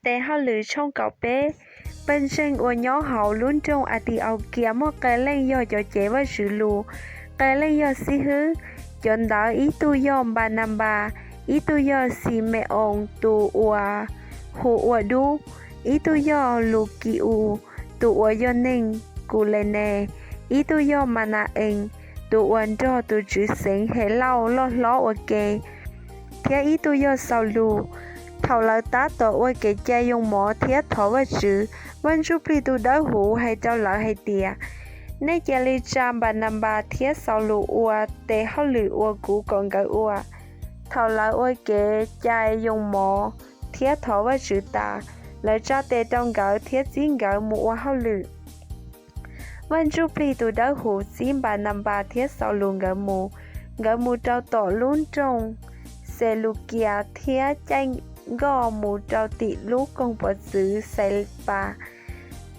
Tes hauj lwm tshooj kaum peb. Pawg ntseeg uas nyob hauv lub nroog Atixaukias muaj qee leej yog cov cev Vajtswv lus, qee leej yog xib hwb. Cov ntawd ib tug yog Npananpas, ib tug yog Xime-oos tus uas hu ua Dub, ib tug yog Lus Ki-us tus uas yog neeg Kulenes, ib tug yog Mana-ees tus uas nrog tus tswv xeev Helauj loj hlob ua ke, thiab ib tug yog Xaulus. Thaum lawv tab tom ua kev cai yoo mov thiab thov Vajtswv, Vaj Ntsujplig tus Dawbhuv hais rau lawv hais tias, Nej cia li tsa Npananpas thiab Xaulus ua tes hauj lwm uas kuv kom nkawd ua. Thaum lawv ua kev cai yoo mov thiab thov Vajtswv tas, lawv tsa tes rau nkawd thiab txib nkawd mus ua hauj lwm. Vaj Ntsujplig tus Dawbhuv txib Npananpas thiab Xaulus nkawd mus. Nkawd mus rau tom lub nroog Xelukias thiab caij nkoj mus rau tim lub koog pov txwv Xaipas.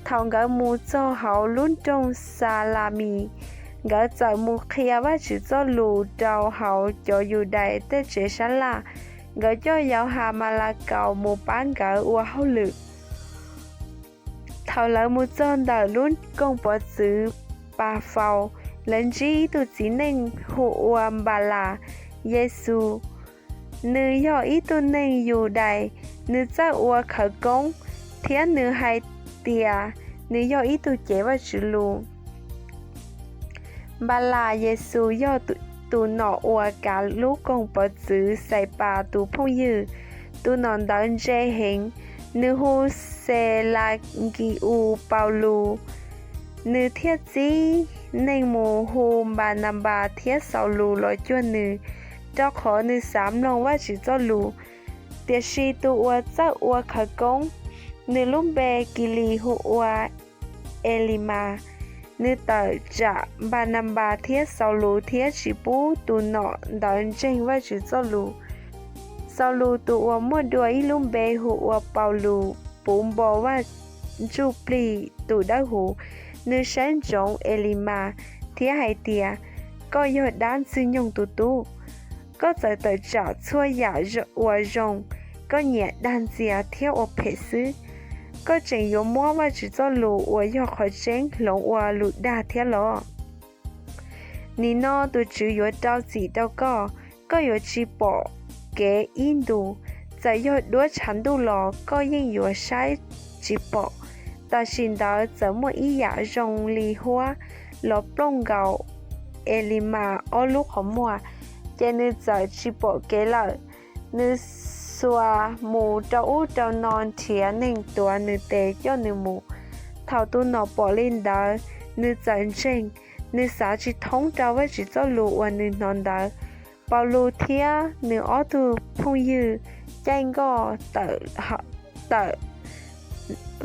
Thaum nkawd mus txog hauv lub nroog Xalamis, nkawd txawm mus qhia Vajtswv txoj lus rau hauv cov Yudais tej tsev sab laj. Nkawd coj Yauhas Malakaus mus pab nkawd ua hauj lwm. Thaum lawv mus txog ntawm lub koog pov txwv Pas Faus, lawv ntsib ib tug txiv neej hu ua Npalas Yexus. Nws yog ib tug neeg Yudais, nws txawj ua khawv koob, thiab nws hais tias nws yog ib tug cev Vajtswv lus. Npalas Yexus yog tus nom uas kav lub koog pov txwv Xaipas tus phooj ywg. Tus nom ntawd ntse heev, nws hu Xelankis-us Paulus. Nws thiaj txib neeg mus hu Npananpas thiab Xaulus los cuag nws, rau qhov nws xav mloog Vajtswv txoj lus. Tiam sis tus uas txawj ua khawv koob, nws lub npe Kilis hu ua Elimas, nws tawm tsam Npananpas thiab Xaulus thiab tsis pub tus nom ntawd ntseeg Vajtswv txoj lus. Xaulus tus uas muaj dua ib lub npe hu ua Paulus puv npo Vaj Ntsujplig tus Dawbhuv, nws saib ntsoov Elimas thiab hais tias, Koj yog dab Ntxwg nyoog tus tub, koj txawm tawm tsam txhua yam uas zoo. Koj nyiam dag ntxias thiab ua phem xwb. Koj tseem yuav muab Vajtswv txoj lus uas yog qhov tseeb hloov ua lus dag thiab los? Nim no tus Tswv yuav rau txim rau koj, koj yuav tsis pom kev ib ntus. Txawm yog duab tshav ntuj los koj yeej yuav saib tsis pom. Tam sim ntawd txawm muaj ib yam zoo li huab los plooj nkaus Elimas ob lub qhov muag, ces nws txawm tsis pom kev lawm. Nws xuas mus rau ub rau no nrhiav neeg tuav nws tes coj nws mus. Thaum tus nom pom li ntawd, nws txawm ntseeg, nws xav tsis thoob rau Vajtswv txoj lus uas nws hnov ntawd. Paulus thiab nws ob tug phooj ywg caij nkoj tawm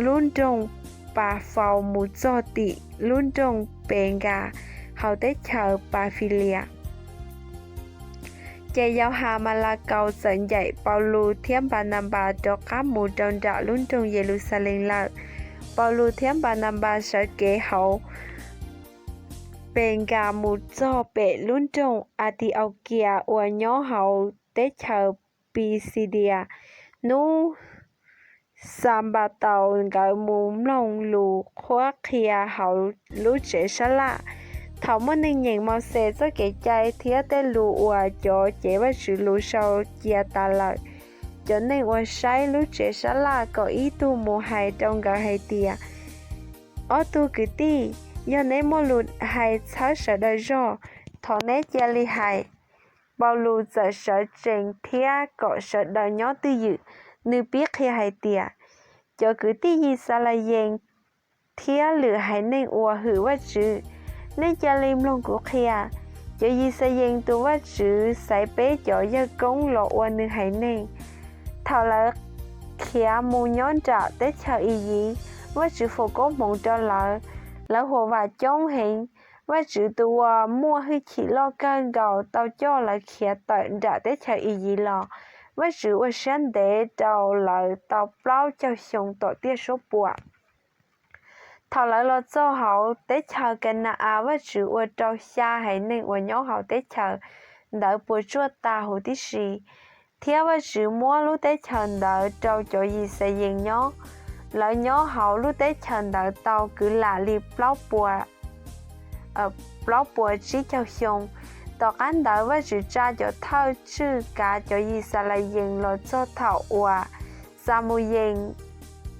lub nroog Pas Faus mus txog tim lub nroog Pes Nkas hauv teb chaws Pas Fis Lias. Ces Yauhas Malakaus txawm ncaim Paulus thiab Npananpas rov qab mus rau nram lub nroog Yeluxalees lawm. Paulus thiab Npananpas sawv kev hauv Pes Nkas mus txog pem lub nroog Atixaukias uas nyob hauv teb chaws Pisidias. Hnub Xanpataus nkawd mus mloog lus qhuab qhia hauv lub tsev sab laj. Thaum muaj neeg nyeem Mauxes txoj kev cai thiab tej lus uas cov cev Vajtswv lus sau cia tas lawm, cov neeg uas saib lub tsev sab laj kom ib tug mus hais rau nkawd hais tias, Ob tug kwv tij, yog neb muaj lus hais txhawb sawv daws zog, thov neb cia li hais. Paulus txawm sawv tsees thiab kom sawv daws nyob twj ywm. Nws pib qhia hais tias, Cov kwv tij Yixalayees thiab lwm haiv neeg uas hwm Vajtswv, nej cia li mloog kuv qhia. Cov Yixalayees tus Vajtswv xaiv peb cov yawg koob los ua nws haiv neeg. Thaum lawv khiav mus nyob nram teb chaws Iyiv, Vajtswv foom koob hmoov rau lawv. Lawv huam vam coob heev. Vajtswv tus uas muaj hwj chim loj kawg nkaus tau coj lawv khiav tawm nram teb chaws Iyiv los. Vajtswv ua siab ntev rau lawv tau plaub caug xyoo tom tiaj suab puam. Thaum lawv los txog hauv teb chaws Ka na-as, Vajtswv ua rau xya haiv neeg uas nyob hauv teb chaws ntawd puas tsuaj tas huv tib si. thiab Vajtswv muab lub teb chaws ntawd rau cov Yixalayees nyob. Lawv nyob hauv lub teb chaws ntawd tau kwv lam li plaub puas tsib caug xyoo. Tom qab ntawd Vajtswv tsa cov thawj tswj kav cov Yixalayees los txog thaum uas Xamuyees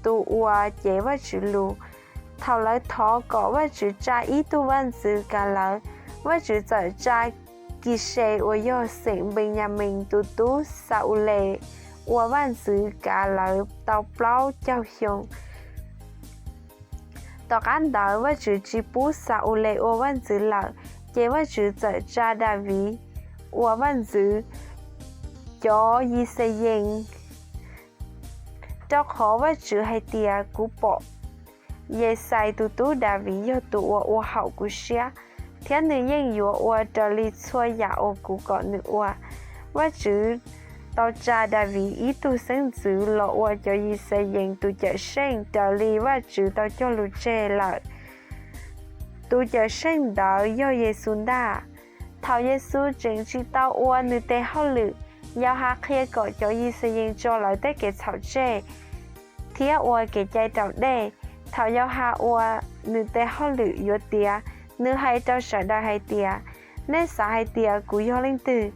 tus uas cev Vajtswv lus. Thaum lawv thov kom Vajtswv tsa ib tug vaj ntxwv kav lawv, Vajtswv txawm tsa Kis Ses uas yog xeem Npee Nyas Mees tus tub Xa-ules ua vaj ntxwv kav lawv tau plaub caug xyoo. Tom qab ntawd Vajtswv tsis pub Xa-ules ua vaj ntxwv lawm, ces Vajtswv txawm tsa Daviv ua vaj ntxwv cov Yixalayees, rau qhov Vajtswv hais tias, Kuv pom Yexais tus tub Daviv yog tus uas ua haum kuv siab, thiab nws yeej yuav ua raws li txhua yam uas kuv kom nws ua. Vajtswv tau tsa Daviv ib tug xeeb ntxwv los ua cov Yixalayees tus cawm seej raws li Vajtswv tau cog lus tseg lawm. Tus cawm seej ntawd yog Yexus ntag. Thaum Yexus tseem tsis tau ua nws tes hauj lwm, Yauhas qhia kom cov Yixalayees tso lawv tej kev txhaum tseg thiab ua kev cai raus dej. Thaum Yauhas ua nws tes hauj lwm yuav tiav, nws hais rau sawv daws hais tias, Nej xav hais tias kuv yog leej twg?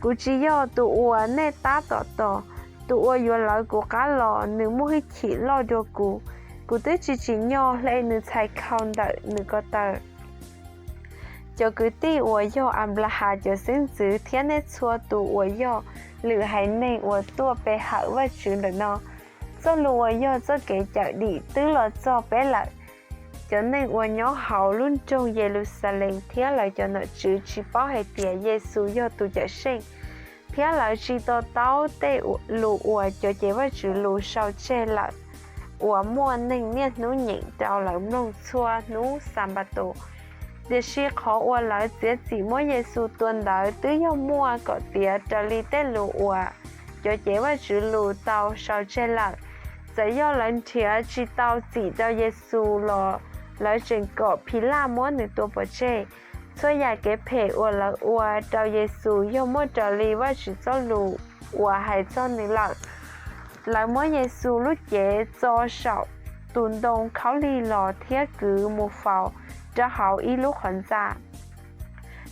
Kuv tsis yog tus uas nej tab tom tos. Tus uas yuav lawv kuv qab los, nws muaj hwj chim loj dua kuv. Kuv twb tsis tsim nyog hle nws txhais khau ntawm nws ko taw. Cov kwv tij uas yog Anplahas cov xeeb ntxwv thiab nej txhua tus uas yog lwm haiv neeg uas tuaj pe hawm Vajtswv ntawm no, txoj lus uas yog txoj kev cawm dim twb los txog peb lawm. Cov neeg uas nyob hauv lub nroog Yeluxalees thiab lawv cov nom tswv tsis paub hais tias Yexus yog tus Cawmseej, thiab lawv tsis to taub tej lus uas cov cev Vajtswv lus sau tseg lawm uas muaj neeg niaj hnub nyeem rau lawv mloog txhua hnub Xanpataus. Tiam sis qhov uas lawv txiav txim muab Yexus tua ntawd twb yog muaj kom tiav raws li tej lus uas cov cev Vajtswv lus tau sau tseg lawm. Txawm yog lawv nrhiav tsis tau txim rau Yexus los lawv tseem kom Philaj muab nws tua pov tseg. Txhua yam kev phem uas lawv ua rau Yexus yog muaj raws li Vajtswv txoj lus uas hais txog nws lawm. Lawv muab Yexus lub cev txo saum tus ntoo khaub lig los thiab kwv mus faus rau hauv ib lub qhov ntxa.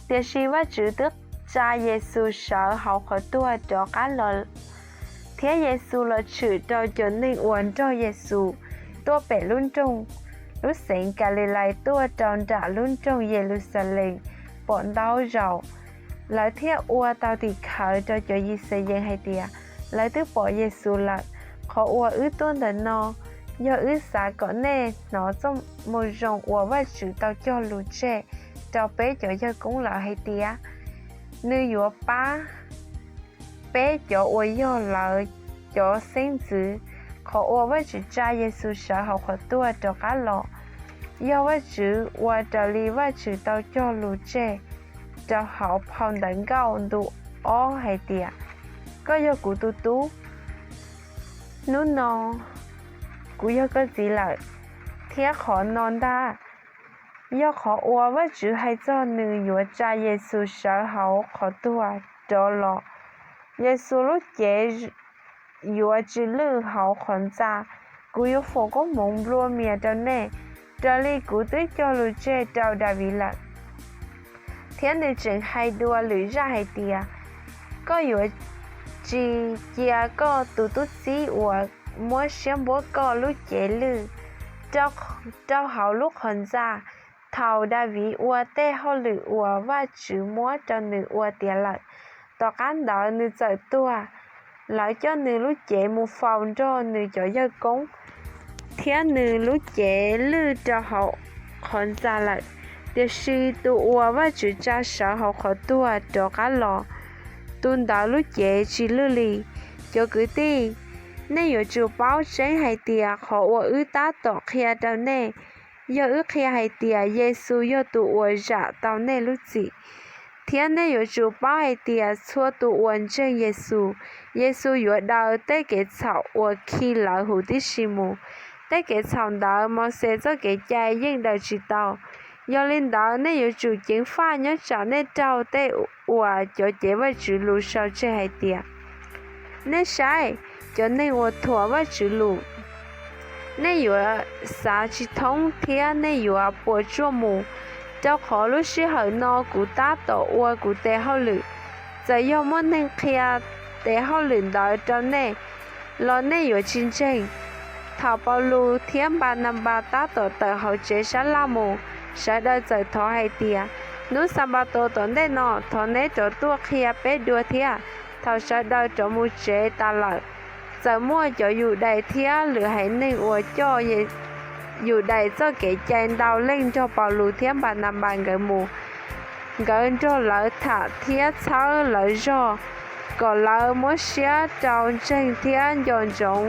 Tiam sis Vajtswv twb tsa Yexus sawv hauv qhov tuag rov qab los, thiab Yexus los tshwm rau cov neeg uas nrog Yexus tuaj pem lub nroog, lub xeev Kalilais tuaj rau nram lub nroog Yeluxalees pom ntau zaus. Lawv thiaj ua tau tim khawv rau cov Yixalayees hais tias, Lawv twb pom Yexus lawm, qhov uas wb tuaj ntawm no yog wb xav kom nej hnov txoj moo zoo uas Vajtswv tau cog lus tseg rau peb cov yawg koob lawm hais tias, nws yuav pab peb cov uas yog lawv cov xeeb ntxwv. Qhov uas Vajtswv tsa Yexus sawv hauv qhov tuag rov qab los yog Vajtswv ua raws li Vajtswv tau cog lus tseg rau hauv phau Ntawv Nkauj ntu ob hais tias, Koj yog kuv tus Tub, hnub no kuv yog koj Txiv lawm. Thiab qhov no ntag yog qhov uas Vajtswv hais txog nws yuav tsa Yexus sawv hauv qhov tuag rov los. Yexus lub cev yuav tsis lwj hauv qhov ntxa. Kuv yuav foom koob hmoov nplua mias rau nej, raws li kuv twb cog lus tseg rau Daviv lawm. Thiab nws tseem hais dua lwm zaj hais tias, Koj yuav tsis cia koj tus tub txib uas muab siab npuab koj lub cev lwj rau hauv lub qhov ntxa. Thaum Daviv ua tej hauj lwm uas Vajtswv muab rau nws ua tiav lawm, tom qab ntawd nws txawm tuag. Lawv coj nws lub cev mus faus nrog nws cov yawg koob, thiab nws lub cev lwj rau hauv qhov ntxa lawm. Tiam sis tus uas Vajtswv tsa sawv hauv qhov tuag rov qab los, tus ntawd lub cev tsis lwj li. Cov kwv tij, nej yuav tsum paub tseeb hais tias qhov uas wb tab tom qhia rau nej yog wb qhia hais tias Yexus yog tus uas zam tau nej lub txim. Thiab nej yuav tsum paub hais tias txhua tus uas ntseeg Yexus, Yexus yuav daws tej kev txhaum uas khi lawv huv tib si mus. Tej kev txhaum ntawd Mauxes txoj Kev cai yeej daws tsis tau. Yog li ntawd nej yuav tsum ceev faj nyob tsam nej raug tej uas cov cev Vajtswv lus sau tseg hais tias, Nej saib, cov neeg uas thuam Vajtswv lus, nej yuav xav tsis thoob thiab nej yuav puas tsuaj mus, rau qhov lub sij hawm no kuv tab tom ua kuv tes hauj lwm. Txawm yog muaj neeg qhia tes hauj lwm ntawd rau nej los nej yuav tsis ntseeg. Thaum Paulus thiab Npananpas tab tom tawm hauv tsev sab laj mus, sawv daws txawm thov hais tias, Hnub Xanpataus tom ntej no, thov neb rov tuaj qhia peb dua thiab. Thaum sawv daws rov mus tsev tas lawm, txawm muaj cov Yudais thiab lwm haiv neeg uas coj Yudais txoj kev cai ntau leej nrog Paulus thiab Npananpas nkawd mus. Nkawd nrog lawv tham thiab txhawb lawv zog kom lawv muab siab rau ntseeg thiab nco ntsoov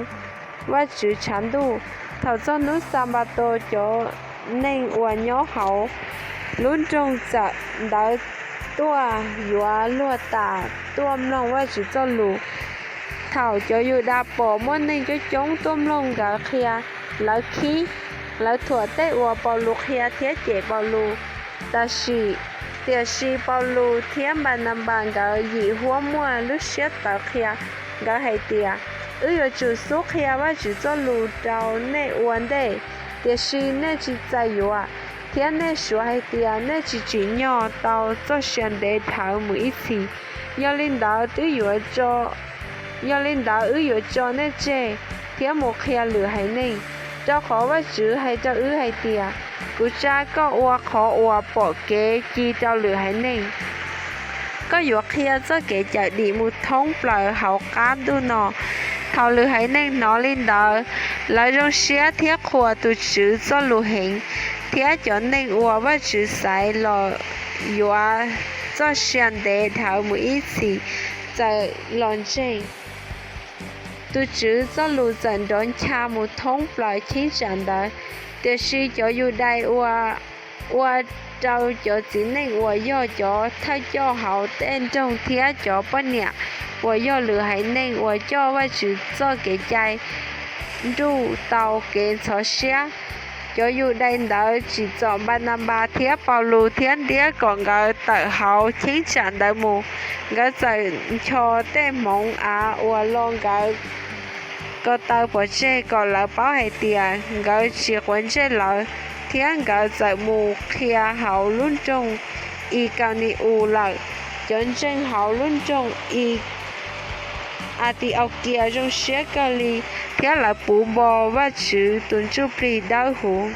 Vajtswv tshav ntuj. Thaum txog hnub Xanpataus, cov neeg uas nyob hauv lub nroog txawm ntawd tuaj yuav luag tas tuaj mloog Vajtswv txoj lus. Thaum cov Yudas pom muaj neeg coob coob tuaj mloog nkawd qhia, lawv khib, lawv thuam tej uas Paulus qhia thiab cem Paulus. Tab sis, tiam sis Paulus thiab Npananpas nkawd yim huab muaj lub siab tawv qhia. Nkawd hais tias, Wb yuav tsum xub qhia Vajtswv txoj lus rau nej ua ntej, tiam sis nej tsis txais yuav, thiab nej suav hais tias nej tsis tsim nyog tau txoj sia ntev dhawv mus ib txhis. Yog li ntawd wb yuav yog li ntawd wb yuav tso nej tseg thiab mus qhia lwm haiv neeg, rau qhov Vajtswv hais rau wb hais tias, Kuv tsa koj ua qhov uas pom kev ci rau lwm haiv neeg. Koj yuav qhia txoj kev cawm dim mus thoob plaws hauv qab ntuj no. Thaum lwm haiv neeg hnov li ntawd, lawv zoo siab thiab qhuas tus Tswv txoj lus heev, thiab cov neeg uas Vajtswv xaiv los yuav txoj sia ntev dhawv mus ib txhis txawm los ntseeg. Tus Tswv txoj lus txawm nrov ncha mus thoob plaws cheeb tsam ntawd. Tiam sis cov Yudais uas ua rau cov txiv neej uas yog cov thawj coj hauv tej nroog thiab cov poj niam uas yog lwm haiv neeg uas coj Vajtswv txoj kev cai nruj tau kev ntxhov siab. Cov Yudais ntawd tsim txom Npananpas thiab Paulus thiab ntiab kom nkawd tawm hauv cheeb tsam ntawd mus. Nkawd txawm ncho tej hmoov av uas lo nkawd ko taw pov tseg kom lawv paub hais tias nkawd tsis quav ntsej lawv, thiab nkawd txawm mus qhia hauv lub nroog Ikauni-us lawm. Cov ntseeg hauv lub nroog Atiaukias zoo siab kawg li, thiab lawv puv npo Vajtswv tus Ntsuj Plig Dawb Huv.